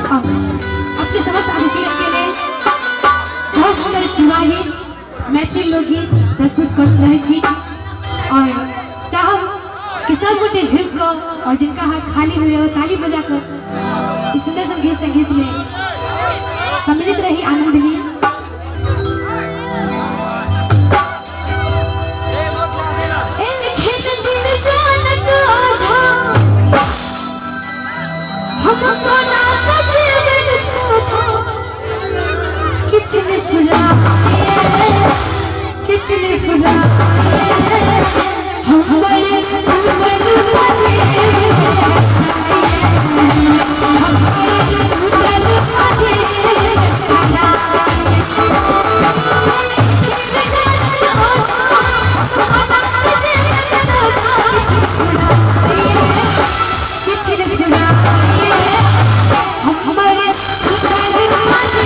और अपने समस्त अतिथि के लेल बहुत सुंदर विवाह गीत, मैथिली लोकगीत प्रस्तुत करैत रहै छी। और चाहब कि सब गोटे झुकि कऽ और जिनका हाथ खाली होइए वो ताली बजा कऽ ई सुंदर सन गीत संगीत में सम्मिलित रही, आनंद ली। एलखिन दिल जानत ओझा, हमको ना सजीवन सोझा, किछ ने फुराए, किछ ने फुराए, हम बड़े टूटल बजे, हम बड़े टूटल बजे।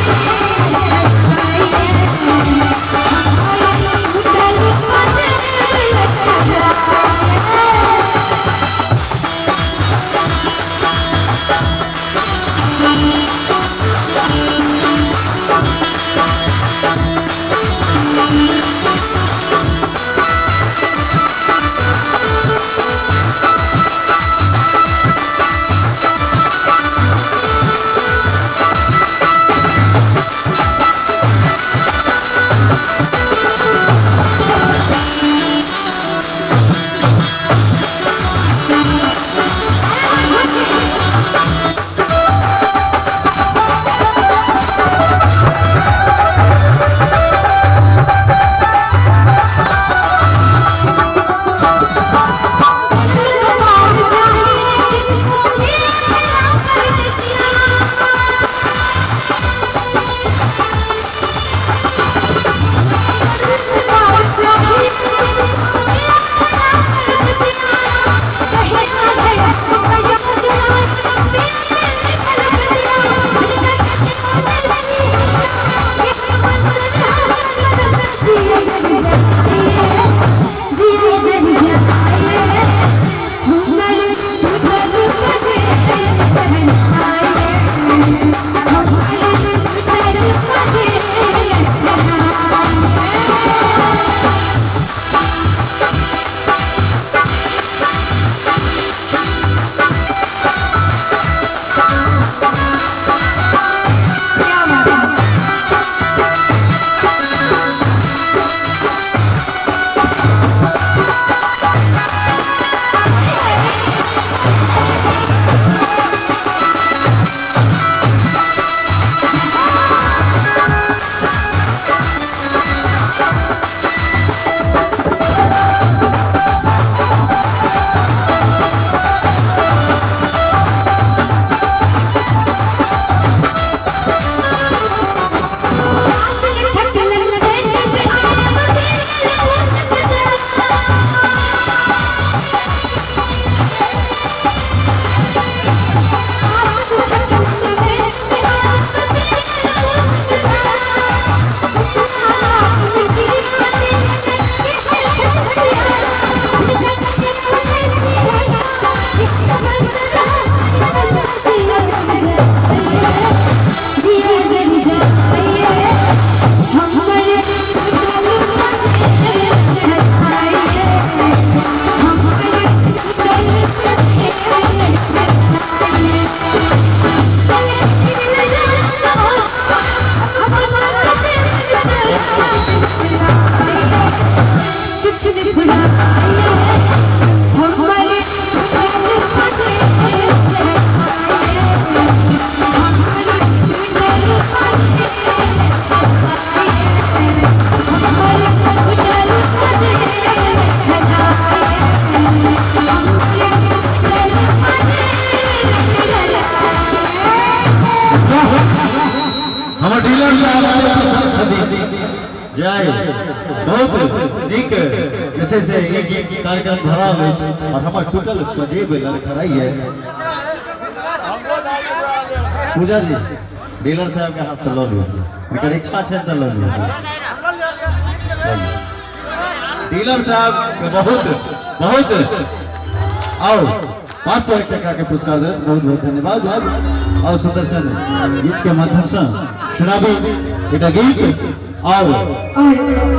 क्या बात है। हमर डीलर साहब आइ पसंद छथि। जय, बहुत नीक जे छै से ई कार्यक्रम भऽ रहल अछि और हमर टूटल पजेब लड़खड़ाइए। पूजा जी, डीलर साहब के हाथ से लऽ लिअ, हुनकर इच्छा छनि तऽ लऽ लिअ। डीलर साहब के बहुत बहुत आओ। 501 टका के पुरस्कार देलथि, बहुत बहुत धन्यवाद। और सुंदर सन गीत के माध्यम से सुनाबी एकटा गीत और और